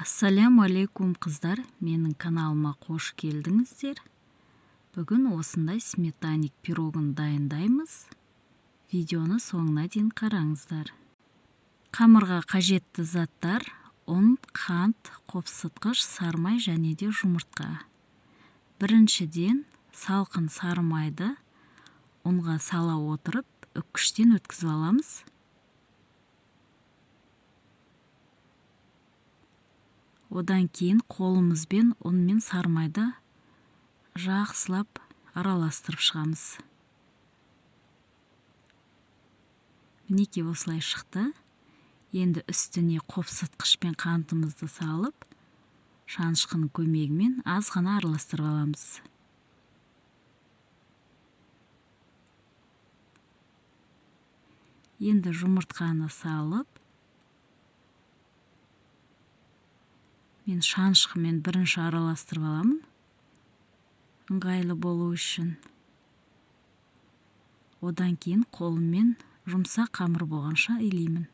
Ассаляму алейкум, қыздар! Менің каналыма қош келдіңіздер. Бүгін осындай сметанник пирогын дайындаймыз. Видеоны соңына дейін қараңыздар. Қамырға қажетті заттар: ұн, қант, қопсытқыш, сарымай және де жұмыртқа. Біріншіден, салқын сарымайды ұнға сала отырып, үккіштен өткізіп аламыз. Одан кейін қолымызбен ұн мен сарымайды жақсылап араластырып шығамыз. Мінекей, осылай шықты. Енді үстіне қопсытқыш пен қантымызды салып, шанышқының көмегімен аз ғана араластырып аламыз. Енді жұмыртқаны салып, мен шанышқымен бірінші араластырып аламын, ыңғайлы болу үшін. Одан кейін қолыммен жұмсақ қамыр болғанша илеймін.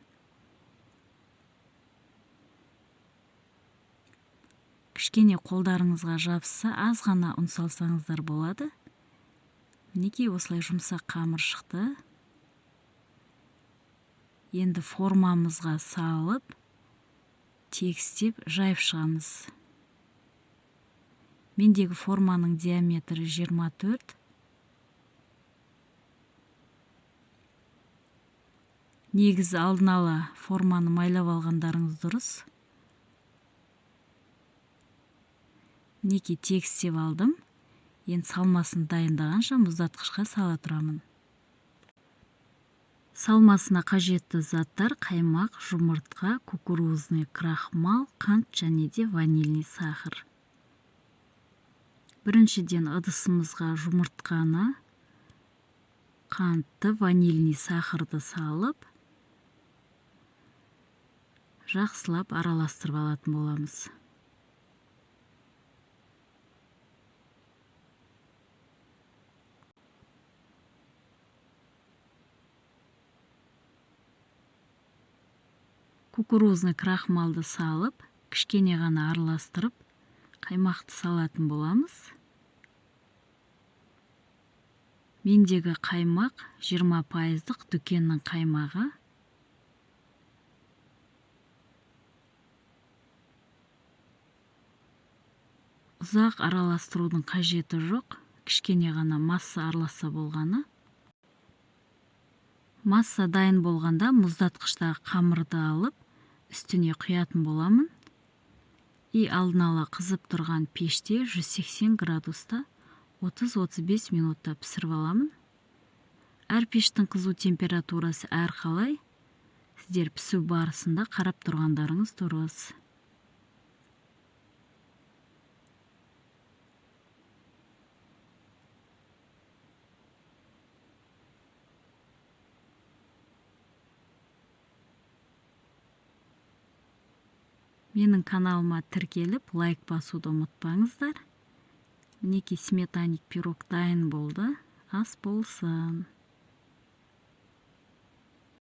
Кішкене қолдарыңызға жабысса, аз ғана ұн салсаңыздар болады. Мінекей, осылай жұмсақ қамыр шықты. Енді формамызға салып, тегістеп жайып шығамыз. Мендегі форманың диаметрі 24. Негізі алдын ала форманы майлап алғандарыңыз дұрыс. Мінекей, тегістеп алдым. Енді салмасын дайындағанша мұздатқышқа сала тұрамын. Салмасына қажетті заттар: қаймақ, жұмыртқа, кукурузный крахмал, қант және де ванильный сахар. Біріншіден, ыдысымызға жұмыртқаны, қантты, ванильный сахарды салып, жақсылап араластырып алатын боламыз. Кукурузный крахмалды салып, кішкене ғана араластырып, қаймақты салатын боламыз. Мендегі қаймақ 20%-дық дүкеннің қаймағы. Ұзақ араластырудың қажеті жоқ, кішкене ғана масса араласса болғаны. Масса дайын болғанда мұздатқыштағы қамырды алып, үстіне құятын боламын. И алдын ала қызып тұрған пеште 180 градуста 30-35 минутта пісіріп аламын. Әр пештің қызу температурасы әрқалай. Сіздер пісу барысында қарап тұрғандарыңыз дұрыс. Менің каналыма тіркеліп, лайк басуды ұмытпаңыздар. Мінекей, сметанник пирог дайын болды. Ас болсын.